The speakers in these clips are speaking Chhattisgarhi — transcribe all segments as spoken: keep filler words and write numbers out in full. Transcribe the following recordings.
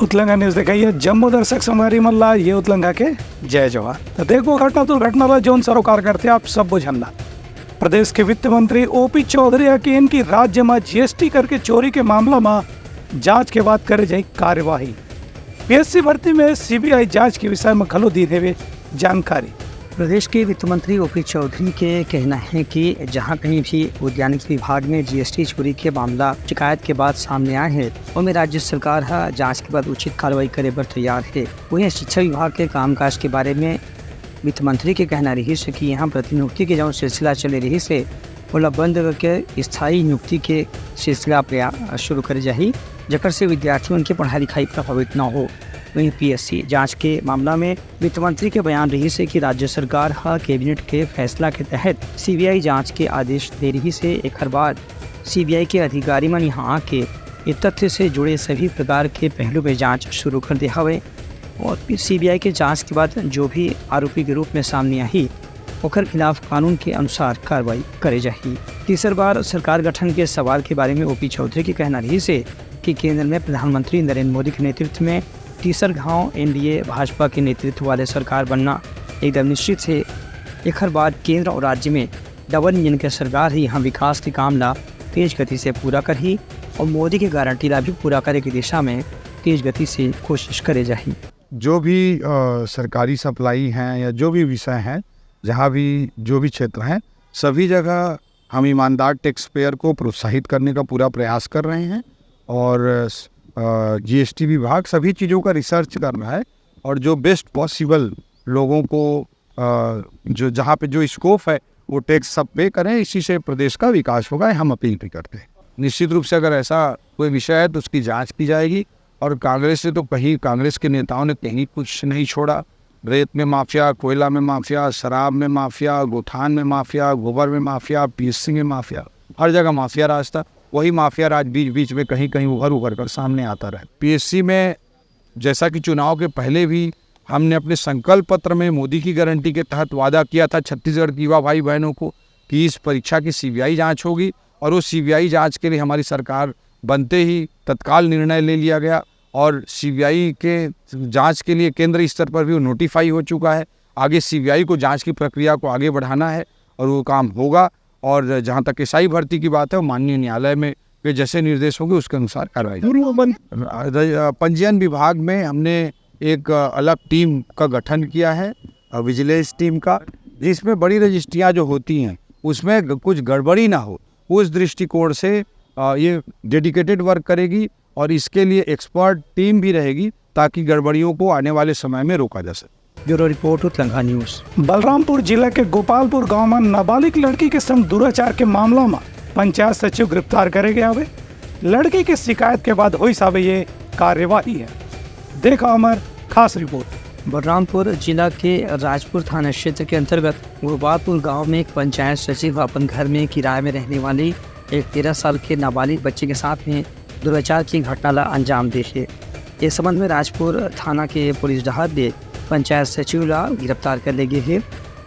उतलंगा न्यूज देखइया जम्मो दर्शक संगवारी मन ला ये उतलंगा के जय जोहार। त देखबो घटना दुर्घटना ला, जौन सरोकार करथे आप सब बुझन ला। प्रदेश के वित्त मंत्री ओपी चौधरी ह केहेन कि राज्य म जीएसटी करके चोरी के मामला म जांच के बाद करे जाही कार्यवाही। पीएससी भर्ती में सीबीआई जांच के विषय म घलो दीन हेवे जानकारी। प्रदेश के वित्त मंत्री ओपी चौधरी के कहना है कि जहां कहीं भी उद्यानिकी विभाग में जीएसटी चोरी के मामला शिकायत के बाद सामने आए हैं, ओमे राज्य सरकार ह जांच के बाद उचित कार्रवाई करे बर तैयार है। वहीं शिक्षा विभाग के कामकाज के बारे में वित्त मंत्री के कहना रहिस कि यहाँ प्रतिनियुक्ति के जौन सिलसिला चले रहिस हे, ओला बंद करके स्थायी नियुक्ति के सिलसिला प्रया-, शुरू करे जाही, जेकर से विद्यार्थी मन के पढ़ाई लिखाई प्रभावित न हो। वहीं पीएससी जांच के मामला में वित्त मंत्री के बयान रहिस हे कि राज्य सरकार ह कैबिनेट के फैसला के तहत सीबीआई जांच के आदेश दे रहिस हे। एखर बाद सीबीआई के अधिकारी मन यहाँ आके ये तथ्य से जुड़े सभी प्रकार के पहलू में जांच शुरू कर दे हवे और सीबीआई के जांच के बाद जो भी आरोपी के रूप में सामने आही, ओकर खिलाफ कानून के अनुसार कार्रवाई करे जाही। तीसर बार सरकार गठन के सवाल के बारे में ओपी चौधरी के कहना रहिस हे कि केंद्र में प्रधानमंत्री नरेंद्र मोदी के नेतृत्व में तीसर घाव एनडीए भाजपा के नेतृत्व वाले सरकार बनना एकदम निश्चित हे। एखर बाद केंद्र और राज्य में डबल इंजन के सरकार ही यहाँ विकास के काम ला तेज गति से पूरा करही और मोदी के गारंटी ला भी पूरा करे के दिशा में तेज गति से कोशिश करे जाही। जो भी, अ, सरकारी सप्लाई हैं या जो भी विषय हैं, जहाँ भी जो भी क्षेत्र हैं, सभी जगह हम ईमानदार टैक्स पेयर को प्रोत्साहित करने का पूरा प्रयास कर रहे हैं और, अ, जीएसटी विभाग सभी चीज़ों का रिसर्च कर रहा है और जो बेस्ट पॉसिबल लोगों को, अ, जो जहाँ पे जो स्कोप है वो टैक्स सब पे करें, इसी से प्रदेश का विकास होगा, हम अपील भी करते हैं। निश्चित रूप से अगर ऐसा कोई विषय है तो उसकी जांच की जाएगी और कांग्रेस ने तो कहीं, कांग्रेस के नेताओं ने कहीं कुछ नहीं छोड़ा। रेत में माफिया, कोयला में माफिया, शराब में माफिया, गोथान में माफिया, गोबर में माफिया, पीएससी में माफिया, हर जगह माफिया राज था। वही माफिया राज बीच बीच में कहीं कहीं उभर उभर कर सामने आता रहे। पीएससी में जैसा कि चुनाव के पहले भी हमने अपने संकल्प पत्र में मोदी की गारंटी के तहत वादा किया था छत्तीसगढ़ के युवा भाई बहनों को कि इस परीक्षा की सीबीआई जांच होगी और उस सीबीआई जांच के लिए हमारी सरकार बनते ही तत्काल निर्णय ले लिया गया और सीबीआई के जांच के लिए केंद्र स्तर पर भी वो नोटिफाई हो चुका है। आगे सीबीआई को जांच की प्रक्रिया को आगे बढ़ाना है और वो काम होगा। और जहाँ तक एसआई भर्ती की बात है, वो माननीय न्यायालय में वे जैसे निर्देश होंगे उसके अनुसार कार्रवाई। पूर्व मंत्री पंजीयन विभाग में हमने एक अलग टीम का गठन किया है, विजिलेंस टीम का, जिसमें बड़ी रजिस्ट्रियाँ जो होती हैं उसमें कुछ गड़बड़ी ना हो, उस दृष्टिकोण से ये डेडिकेटेड वर्क करेगी और इसके लिए एक्सपर्ट टीम भी रहेगी ताकि गड़बड़ियों को आने वाले समय में रोका जा सके। Bureau report, उतलंगा news. बलरामपुर जिला के गोपालपुर गांव में नाबालिग लड़की के संग दुराचार के मामला में पंचायत सचिव गिरफ्तार करे गए हवे। लड़की के शिकायत के बाद होइस हवे ये कार्यवाही है। देखा हमार खास रिपोर्ट। बलरामपुर जिला के राजपुर थाना क्षेत्र के अंतर्गत गोपालपुर गांव में एक पंचायत सचिव अपन घर में किराए में रहने वाली एक तेरह साल के नाबालिग बच्ची के साथ में दुराचार की घटना ला अंजाम दे हे। इस संबंध में राजपुर थाना के पुलिस डहार ले पंचायत सचिव ला गिरफ्तार कर ले गे हे।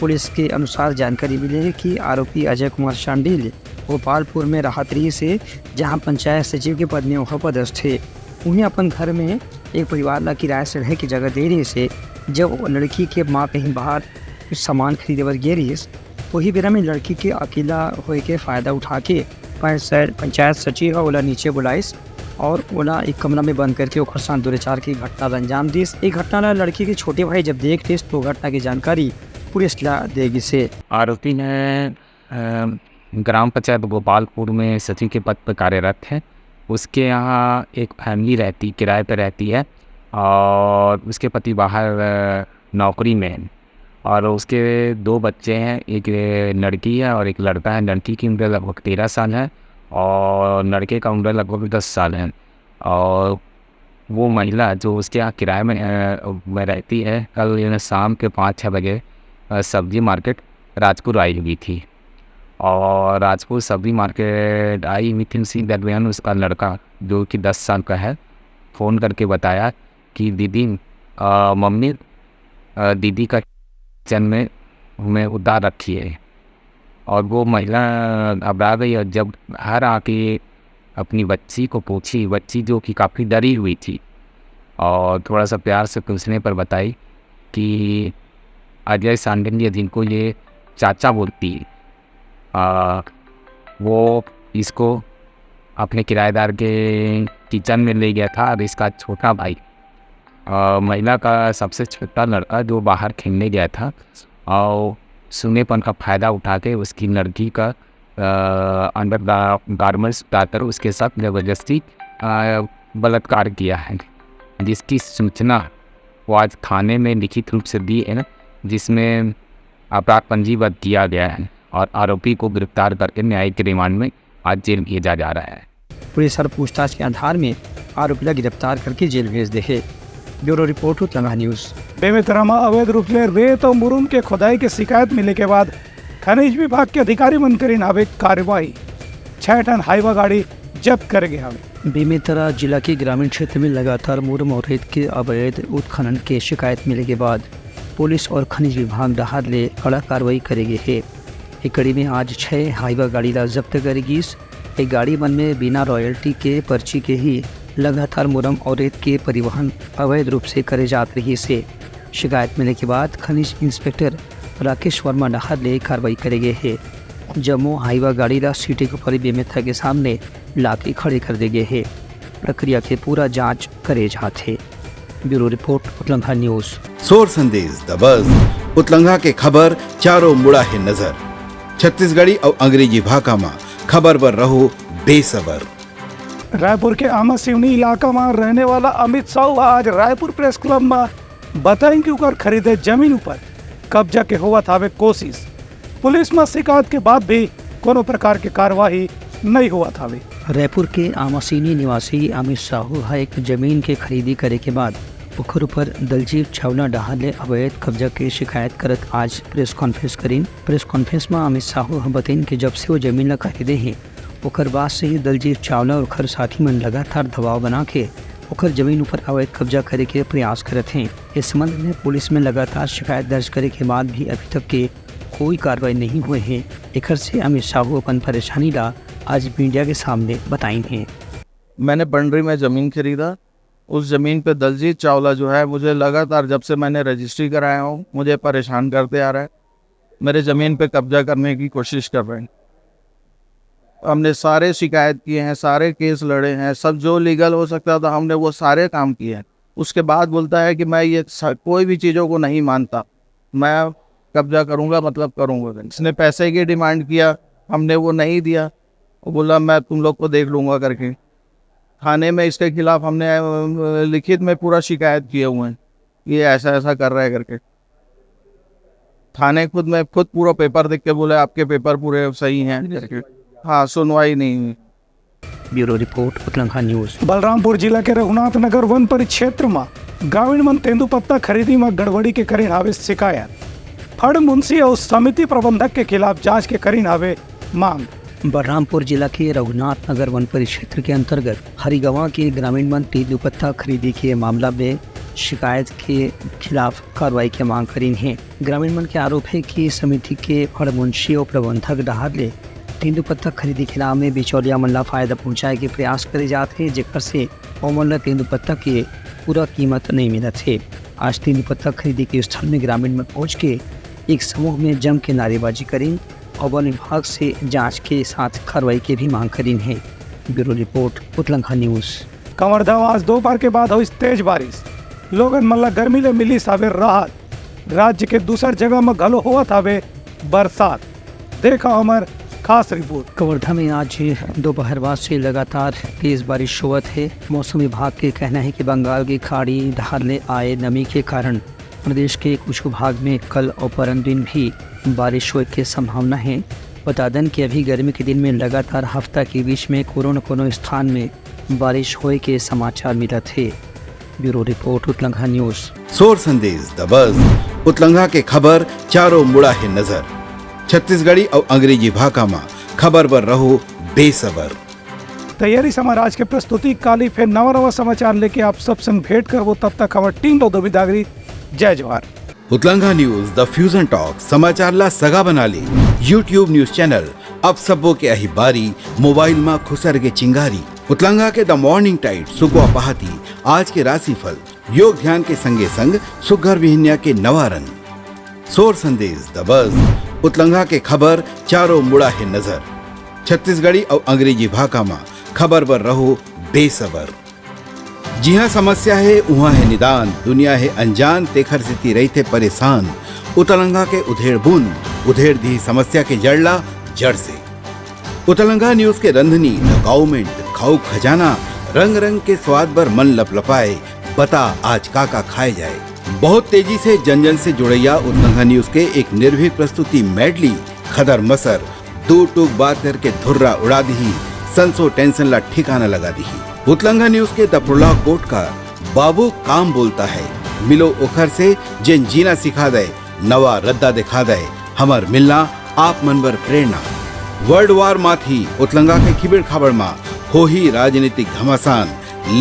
पुलिस के अनुसार जानकारी मिले हे कि आरोपी अजय कुमार शांडिल गोपालपुर में रहत रहिस हे, जहां पंचायत सचिव के पद में ओह पदस्थ हे। उहें अपन घर में एक परिवार ला किराए से रहे के जगह दे रहिस हे। जब वो लड़की के मां कहीं बाहर कुछ सामान खरीदे बर गे रहिस, वही बेरा में लड़की के अकेला होए के फायदा उठा के पंचायत, पंचायत सचिव ह ओला नीचे बुलाइस और ओला एक कमरा में बंद करके ओकर साथ दुराचार की घटना ला अंजाम दिस। ये घटना ला लड़की के छोटे भाई जब देख लिस तो घटना की जानकारी पुलिस ला दे गिस हे। आरोपी है, अ, ग्राम पंचायत गोपालपुर में सचिव के पद पर कार्यरत है। उसके यहाँ एक फैमिली रहती, किराए पर रहती है और उसके पति बाहर, अ, नौकरी में हैं और उसके दो बच्चे हैं, एक लड़की है और एक लड़का है। लड़की की उम्र लगभग तेरह साल है और लड़के का उम्र लगभग दस साल है। और वो महिला जो उसके यहाँ किराए में, अ, में रहती है, कल शाम के पाँच छः बजे, अ, सब्जी मार्केट राजपुर आई हुई थी और राजपुर सब्जी मार्केट आई हुई थी। उसी दरमियान उसका लड़का जो कि दस साल का है, फ़ोन करके बताया कि दीदी, अ, मम्मी, अ, दीदी का किचन में, में उतार रखी है। और वो महिला घबरा गई और जब घर आके अपनी बच्ची को पूछी, बच्ची जो कि काफ़ी डरी हुई थी, और थोड़ा सा प्यार से पूछने पर बताई कि अजय सांडिल्य, जिनको ये चाचा बोलती है, आ, वो इसको अपने किराएदार के किचन में ले गया था। अब इसका छोटा भाई, आ, महिला का सबसे छोटा लड़का, जो बाहर खेलने गया था और सूनेपन का फ़ायदा उठा के उसकी लड़की का अंडर गारमेंट्स उतारकर उसके साथ जबरदस्ती बलात्कार किया है, जिसकी सूचना वो आज थाने में लिखित रूप से दी है, जिसमें अपराध पंजीबद्ध किया गया है और आरोपी को गिरफ्तार करके न्यायिक रिमांड में आज जेल भेजा जा रहा है। पुलिस हर पूछताछ के आधार में आरोपी ला गिरफ्तार करके जेल भेज दे हे। Bureau report, उतलंगा news. बेमेतरा म अवैध रूप ले रेत अउ मुरुम के खोदाई के शिकायत मिले के बाद खनिज विभाग के अधिकारी मन करिन हावे कार्रवाई। छह टन हाईवा गाड़ी जब्त करे गे हावे। बेमेतरा जिला के ग्रामीण क्षेत्र में लगातार मुरुम और रेत के अवैध उत्खनन के शिकायत मिले के बाद पुलिस और खनिज विभाग डहार ले कड़ा कार्रवाई करे गे हे। ए कड़ी में आज छह हाईवा गाड़ी ला जब्त करे गिस। ए गाड़ी मन में बिना रॉयल्टी के पर्ची के ही लगातार मुरम और रेत के परिवहन अवैध रूप से करे जात रहिस हे। शिकायत मिले के बाद खनिज इंस्पेक्टर राकेश वर्मा डहार ले कार्रवाई करे गे हे। जम्मो हाईवा गाड़ी ला सिटी के ऊपर बेमेतरा के सामने लाके खड़े कर दे गे हे। प्रक्रिया के पूरा जांच करे जात हे। Bureau report, उतलंगा news. सोर संदेश द बज, उतलंगा के खबर चारों मुड़ा हे नजर। छत्तीसगढ़ी अउ अंग्रेजी भाखा म खबर बर रहो बेसबर। रायपुर के आमा सिवनी इलाका म रहने वाला अमित साहू ह आज रायपुर प्रेस क्लब म बताइन कि ओकर खरीदे जमीन ऊपर कब्जा के होवत हावे कोशिश। पुलिस म शिकायत के बाद भी कोनो प्रकार के कार्यवाही नइ होवत हावे। रायपुर के आमासिनी निवासी अमित साहू ह एक जमीन के खरीदी करे के बाद ओखर ऊपर दलजीत चावला डहार ले अवैध कब्जा के शिकायत करत आज प्रेस कॉन्फ्रेंस करीन। प्रेस कॉन्फ्रेंस म अमित साहू ह बतइन कि जब से वो जमीन ला खरीदे हे, ओकर बाद से ही दलजीत चावला और ओखर साथी मन लगातार दबाव बना के ओखर जमीन ऊपर अवैध कब्जा करे के प्रयास करत हें। इस संबंध में पुलिस में लगातार शिकायत दर्ज करे के बाद भी अभी तक के कोई कार्रवाई नहीं हुए हे। एखर से अमित साहू अपन परेशानी ला आज मीडिया के सामने बताइन हे। मैंने पंडरी में ज़मीन खरीदा। उस ज़मीन पे दलजीत चावला जो है, मुझे लगातार, जब से मैंने रजिस्ट्री कराया हूँ, मुझे परेशान करते आ रहा है। मेरे ज़मीन पे कब्जा करने की कोशिश कर रहे हैं। हमने सारे शिकायत किए हैं, सारे केस लड़े हैं, सब जो लीगल हो सकता था, हमने वो सारे काम किए हैं। उसके बाद बोलता है कि मैं ये सा-, कोई भी चीज़ों को नहीं मानता, मैं कब्जा करूँगा, मतलब करूँगा। इसने पैसे की डिमांड किया, हमने वो नहीं दिया। वो बोला, मैं तुम लोग को देख लूँगा करके। थाने में इसके खिलाफ हमने, अ, लिखित में पूरा शिकायत किए हुए हैं, ये ऐसा ऐसा कर रहा है करके। थाने खुद में खुद पूरा पेपर देख के बोले, आपके पेपर पूरे सही हैं करके। हाँ, सुनवाई नहीं हुई। Bureau report, उतलंगा news. बलरामपुर जिला के रघुनाथ नगर वन परिक्षेत्र म ग्रामीण मन तेंदूपत्ता खरीदी म गड़बड़ी के करीन हावे शिकायत। फड़ मुंशी अउ समिति प्रबंधक के खिलाफ जांच के करीन हावे मांग। बलरामपुर जिला के रघुनाथ नगर वन परिक्षेत्र के अंतर्गत हरिगवां के ग्रामीण मन तेंदूपत्ता खरीदी के मामला में शिकायत के खिलाफ कार्रवाई के मांग करीन हे। ग्रामीण मन के आरोप हे कि समिति के फड़ मुंशी अउ प्रबंधक डहार ले तेंदूपत्ता खरीदी के नाम में बिचौलिया मन ला फायदा पहुंचाए के प्रयास करे जात हे, जेकर से ओमन ला तेंदूपत्ता के पूरा कीमत नइ मिलत हे। आज तेंदूपत्ता खरीदी के स्थल में ग्रामीण मन पहुंच के एक समूह में जम के नारेबाजी करीन अउ वन विभाग से जांच के साथ कार्रवाई के भी मांग करीन हे। Bureau report, उतलंगा news. कवर्धा म आज दोपहर के बाद होइस तेज बारिश, लोगन मन ला गर्मी ले मिलिस हावे राहत। राज्य के दूसर जगह म घलो होवत हावे बरसात। देखा हमर खास रिपोर्ट। कवर्धा में आज दोपहर बाद से लगातार तेज बारिश होवत हे। मौसम विभाग के कहना हे कि बंगाल की खाड़ी डहार ले आए नमी के कारण प्रदेश के कुछ भाग में कल अउ परन दिन भी बारिश होए के संभावना हे। बता देन कि अभी गर्मी के दिन में लगातार हफ्ता के बीच में कोनो न कोनो स्थान में बारिश होए के समाचार मिलत हे। Bureau report, उतलंगा news. सोर संदेश द बज, उतलंगा के खबर चारों मुड़ा हे नजर। छत्तीसगढ़ी अउ अंग्रेजी भाखा म खबर बर रहो बेसबर। तैयारी समाज आज के प्रस्तुति। काली फेर नवा नवा समाचार लेके आप सब संग भेंट करबो। तब तक हमर टीम ला दो बिदागरी। जय जोहार। उतलंगा न्यूज द फ्यूजन टॉक समाचार ला सगा बना ले। YouTube न्यूज चैनल अब सबो के आही बारी, मोबाइल मा खुसर गे चिंगारी। उतलंगा के द मॉर्निंग टाइड, सुकवा पहाती, आज के राशिफल, योग ध्यान के संगे संग सुग्घर बिहनिया के नवा रंग। सोर संदेश द बस, उतलंगा के खबर, चारों मुड़ा हे नजर। छत्तीसगढ़ी अउ अंग्रेजी भाखा मा खबर बर रहो बेसबर। जिहाँ समस्या हे, उहाँ हे निदान, दुनिया हे अनजान, तेखर सेती रहिथे परेशान। उतलंगा के उधेड़ बुन, उधेड़ दिही समस्या के जड़ ला जड़ से। उतलंगा न्यूज के रंधनी, द काउमेंट, खाऊ खजाना, रंग रंग के स्वाद बर मन लपलपाए, बता आज का का खाए जाए। बहुत तेजी से जन जन से जुड़ैया उतलंगा न्यूज के एक निर्भीक प्रस्तुति मेडली, खदर मसर, दू टूक बात करके धुर्रा उड़ा दिही, संसो टेंशन ला ठिकाना लगा दिही। उतलंगा न्यूज के द प्रोलॉग कोट का, बाबू काम बोलता है, मिलो ओखर से, जेन जीना सिखा दे, नवा रद्दा दिखा दे, हमर मिलना आप मन बर प्रेरणा। वर्ल्ड वार माथी उतलंगा के खिबिड़ खाबड़ मा होही राजनीतिक घमासान,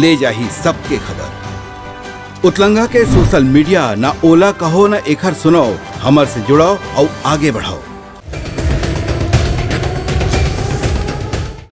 ले जाही सबके खबर। उतलंगा के सोशल मीडिया, ना ओला कहो ना एखर सुनाओ, हमर से जुड़ाओ अउ आगे बढ़ाओ।